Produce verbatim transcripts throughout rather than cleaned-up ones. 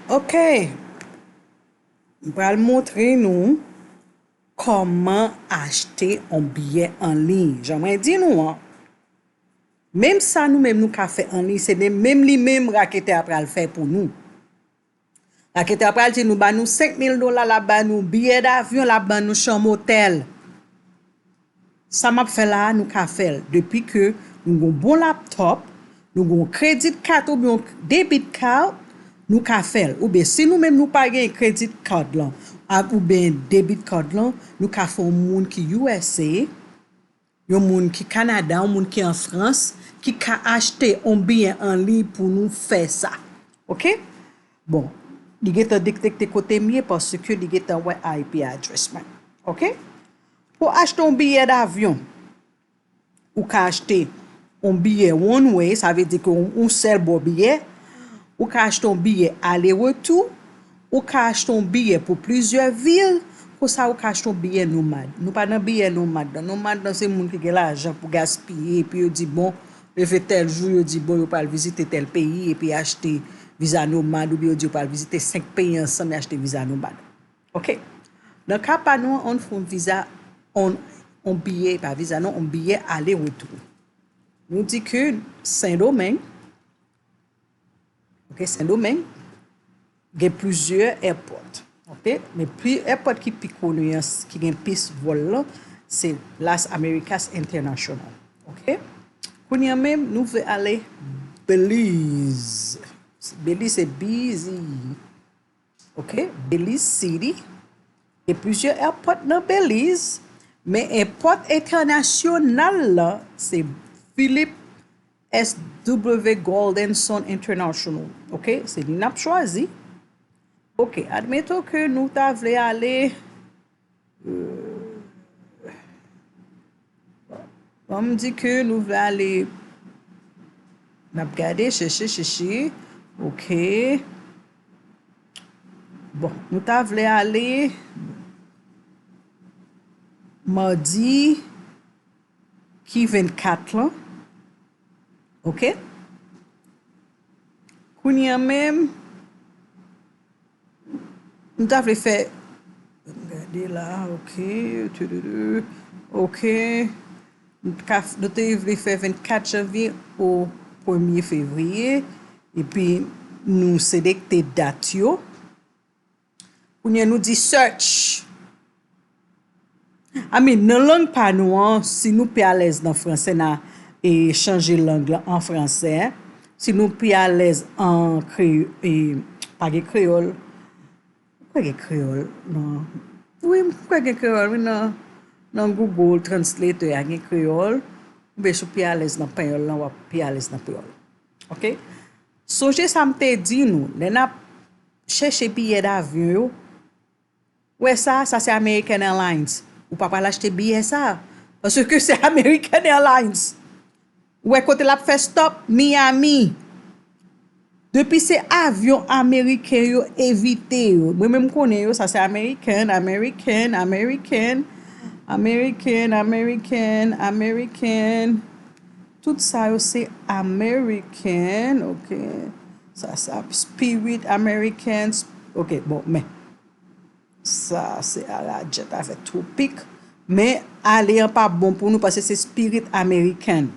Ok. M pral montre nou kòman achte yon biyè an liy. Jan mwen di nou an, menm sa nou menm nou ka fè an liy, se menm, menm li menm raketè a pral fè pou nou. Raketè a pral di nou, ba nou senk mil dola, l ap ba nou biyè davyon, l ap ba nou chanm otèl. Sa m ap fè la a, nou ka fè l. Depi ke nou gon bon laptop, nou gon credit card oubyen yon debit card, nou ka fè l. Oubyen si nou menm nou pa gen credit card lan, a, oubyen debit card lan, nou ka fè yon moun ki U S A, yon moun ki Kanada, yon moun ki an Frans, ki ka achte yon biyè an liy pou nou fè sa. Ok? Bon, li gentan detekte kote m ye paske li gentan wè I P address mwen. Ok? Pou achte yon biyè davyon, ou ka achte yon biyè one way, sa vle di ke yon, yon sèl bò biyè, ou ka achte yon biyè ale retou, ou ka achte yon biyè pou plizyè vil, konsa ou ka achte yon biyè nomad. Nou pa nan biyè nomad lan. Nomad lan se moun ki gen lajan pou gaspiye, epi yo di, bon, leve tèl jou, yo di, bon, yo pral vizite tèl peyi, epi achte viza nomad, oubyen yo di yo pral vizite senk peyi ansanm, e achte viza nomad. Ok. Nan ka pa nou an, nou fè yon viza, yon, yon biyè, pa viza non, yon biyè ale retou. Nou di ke Sendomeng, ok, Sendomeng gen plizyè airport. Ok, men pi airport ki pi koni an, ki gen plis vòl lan, se Las Americas International. Ok. Kounye a menm, nou vle ale Belize. Belize se B Z. Ok, Belize City. Gen plizyè airport nan Belize, men airport entènasyonal la se Philip S W Goldenson International. Ok, se li n ap chwazi. Ok, admeton ke nou ta vle ale, euh, Ban m di ke nou vle ale, n ap gade, chèche, chèche. Ok. Bon, nou ta vle ale madi ki vennkat lan. Ok. Kounye a menm, nou ta vle fè, gade la, ok, tududu, ok. Nou ta, nou te vle fè vennkat janvye o premye fevriye, epi nou selekte dat yo. Kounye a nou di search. I mean, nan lang pa nou an, si nou pi alèz nan franse, n a, e, chanje lang lan an franse. Si nou pi alèz an krey-, e, pa gen kreyòl. M kwè gen kreyòl nan, wi, m kwè gen kreyòl, wi, nan, nan Google Translator a gen kreyòl. Oubyen si w pi alèz nan panyòl lan, w ap pi alèz nan kreyòl. Ok? Sonje sa m te di nou, lè n ap chèche biyè davyon yo, Ou wè sa, sa se American Airlines. Ou pa pral achte biyè sa, paske se American Airlines. Ou wè kote l ap fè stop? Miami. Depi se avyon ameriken yo evite yo. Mwen menm m konnen yo, sa se American, American, American, American, American, American. Tout sa yo se American, ok. Sa, sa, Spirit American, ok, bon, men. Sa se Alajet avèk Tropic. Men ale an pa bon pou nou paske se Spirit American.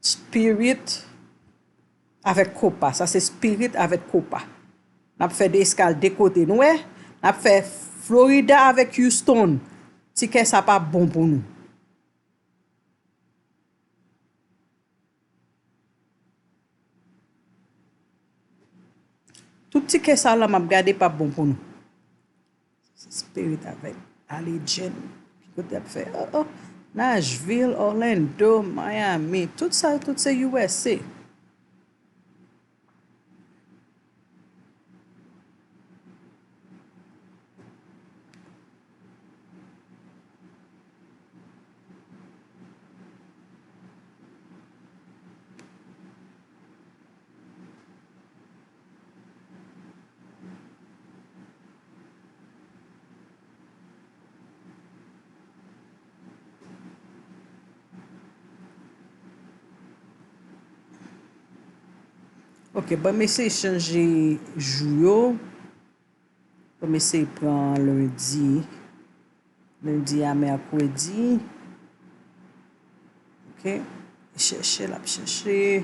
Spirit avèk Copa. Sa se Spirit avèk Copa. N ap fè de eskal de kote. Nou wè? N ap fè Florida avèk Houston. Tikè sa pa bon pou nou. Tout tikè sa la m ap gade p ap bon pou nou. Spirit avèk Allegiant. Ki kote y ap fè? Oh, oh. Nashville, Orlando, Miami. Tout sa, tout se U S A. Ok, ban m eseye chanje jou yo. Ban m eseye pran lendi. Lendi a mèkredi. Ok. Chèche, l ap chèche.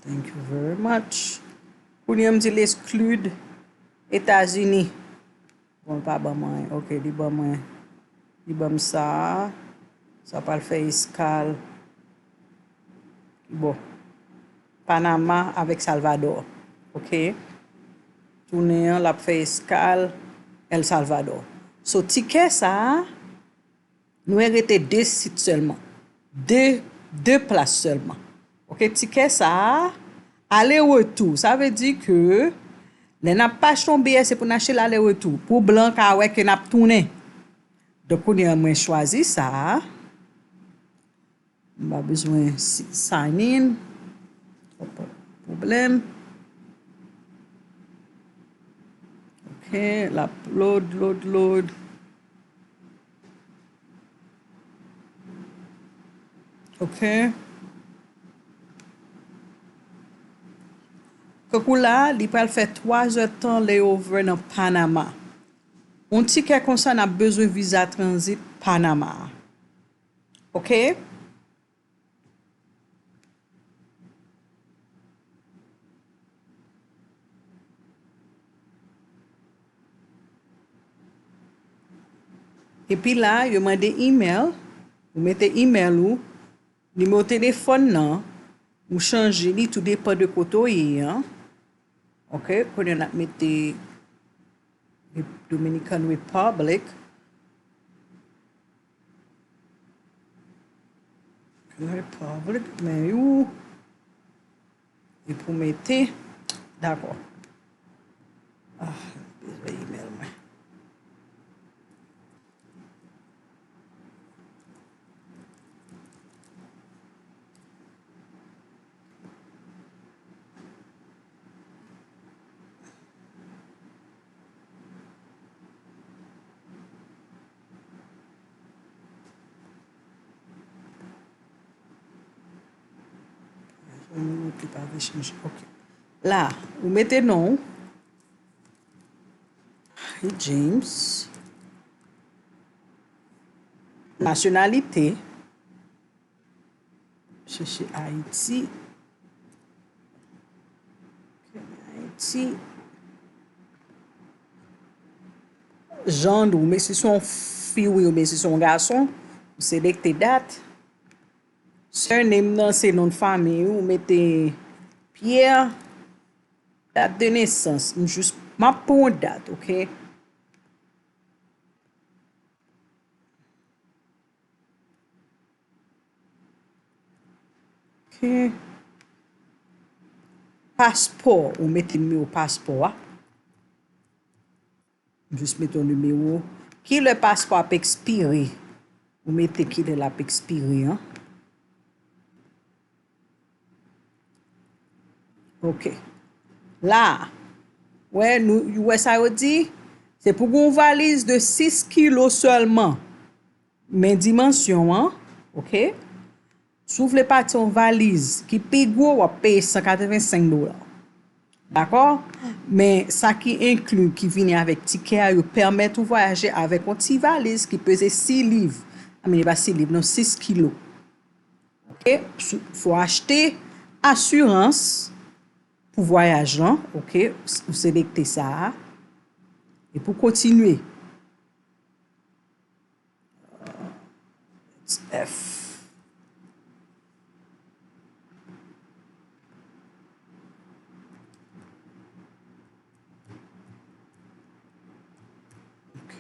Thank you very much. Kounye a m di l exclude Etazini. Bon, l pa ban mwen anyen. Ok, li ban mwen. Li ban m sa. Sa pral fè eskal. Bon. Panama avèk Salvador. Ok. Tounen an, l ap fè eskal El Salvador. So, tikè sa a, nou wè rete de sit sèlman. De, de plas sèlman. Ok, tikè sa a, ale retou. Sa vle di ke lè n ap achte yon biyè, se pou n achte l ale retou. Pou blan ka wè ke n ap tounen. Donk, kounye a, mwen chwazi sa a. M pa bezwen si-, sign in. Pwoblèm. Ok, l ap load, load, load. Ok. Kankou la, li pral fè twa zè tan layover nan Panama. Yon tikè konsa, n ap bezwen viza tranzit Panama. Ok? Epi la, yo mande email, ou mete email ou, nimewo telefòn nan, ou chanje li, tou depann de kote w ye an. Ok, kounye a n ap mete Rep-, Dominican Republic. Republic, men yo. E pou mete, dakò. Ah, bezwen email mwen. Yon minit, li pa vle chanje. Ok. La, ou mete non w. James. Nasyonalite. Chèche Ayiti. Ayiti. Jan, ou mete si se yon fi wi, oubyen si se yon gason, ou selekte dat. Surname nan se non fanmi ou, ou mete Pierre. Dat de nesans, m jis, m ap pran yon dat, ok? Ok. Paspò, ou mete nimewo paspò a. M jis mete yon nimewo. Kilè paspò ap ekspire? Ou mete kilè l ap ekspire an. Ok. La, wè, nou, ou wè sa yo di? Se pou gen yon valiz de sis kilo sèlman. Men dimansyon an, ok? Si w vle pati yon valiz ki pi gwo, w ap peye san katrevensenk dola. Dakò? Men sa ki enkli, ki vini avèk tikè a, yo pèmèt ou vwayaje avèk yon ti valiz ki peze sis liv. I mean, pa sis liv, non, sis kilo. Ok? Sou, fò achte asirans pou vwayaj lan, ok? Ou selekte sa a. E pou kontinye. F. Ok.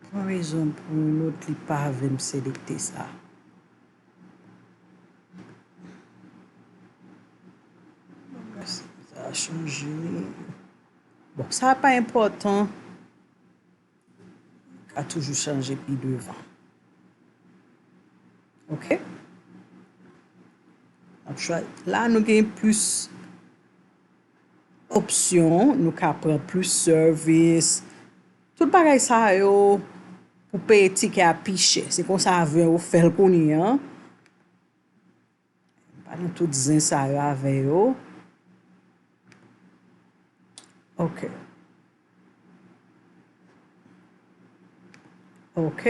Pou yon rezon, pou yon lòt, li pa vle m selekte sa. Sa chanje. Bon, sa pa enpòtan. Ka toujou chanje pi devan. Ok? N ap chwa-, la, nou gen plis opsyon, nou ka pran plis sèvis. Tout bagay sa yo, pou peye tikè a pi chè. Se konsa avyon yo fè l kounye a. Pa nan tout zen sa yo avè yo. Ok. Ok.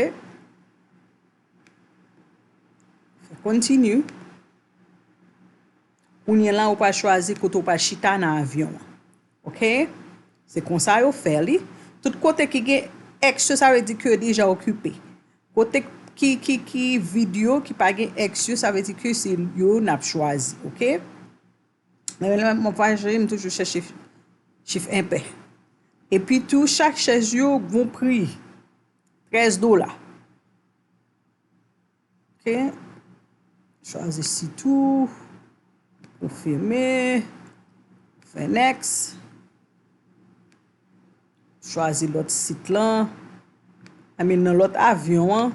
Fè continue. Kounye a la, ou pral chwazi kote ou pral chita nan avyon an. Ok? Se konsa yo fè li. Tout kote ki gen X yo, sa vle di ke yo deja okipe. Kote ki, ki, ki vid yo, ki pa gen X yo, sa vle di ke se yo n ap chwazi. Ok? Men lè m ap vwayaje, m toujou chèche chif enpè. Epi tou, chak chèz yo gon pri, trèz dola. Ok. Chwazi sit ou. Konfime. Fè next. Chwazi lòt sit lan. I mean, nan lòt avyon an.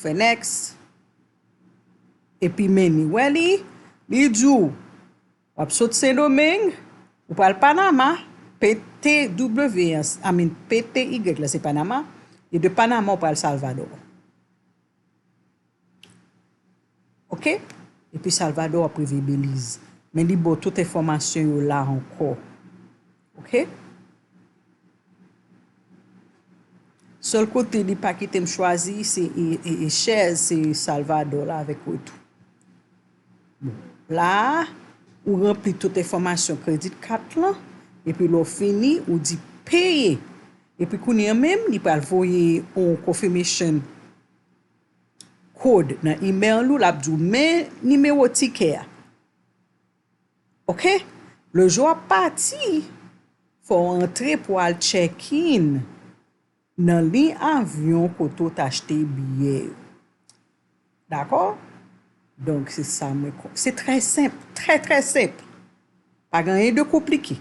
Fè next. Epi men ni wè li, li di w, w ap sot Sendomeng, ou pral Panama, P T W, I mean, P T Y la, se Panama, e de Panama, ou pral Salvador. Ok? Epi Salvador, w ap rive Belize. Men li ba w tout enfòmasyon yo la ankò. Ok? Sèl kote li pa kite m chwazi, se, e, e, e chèz, se Salvador la avèk retou. Bon, la a, ou ranpli tout enfòmasyon credit card lan, epi lè w fini, ou di peye. Epi kounye a menm, li pral voye yon confirmation code nan email ou, l ap di w men nimewo tikè a. Ok? Lejou ap pati, fò w antre pou al check-in nan liy avyon kote w t achte biyè yo. Dakò? Donk, se sa mwen kon-, se trè senp, trè, trè senp. Pa gen anyen de konplike.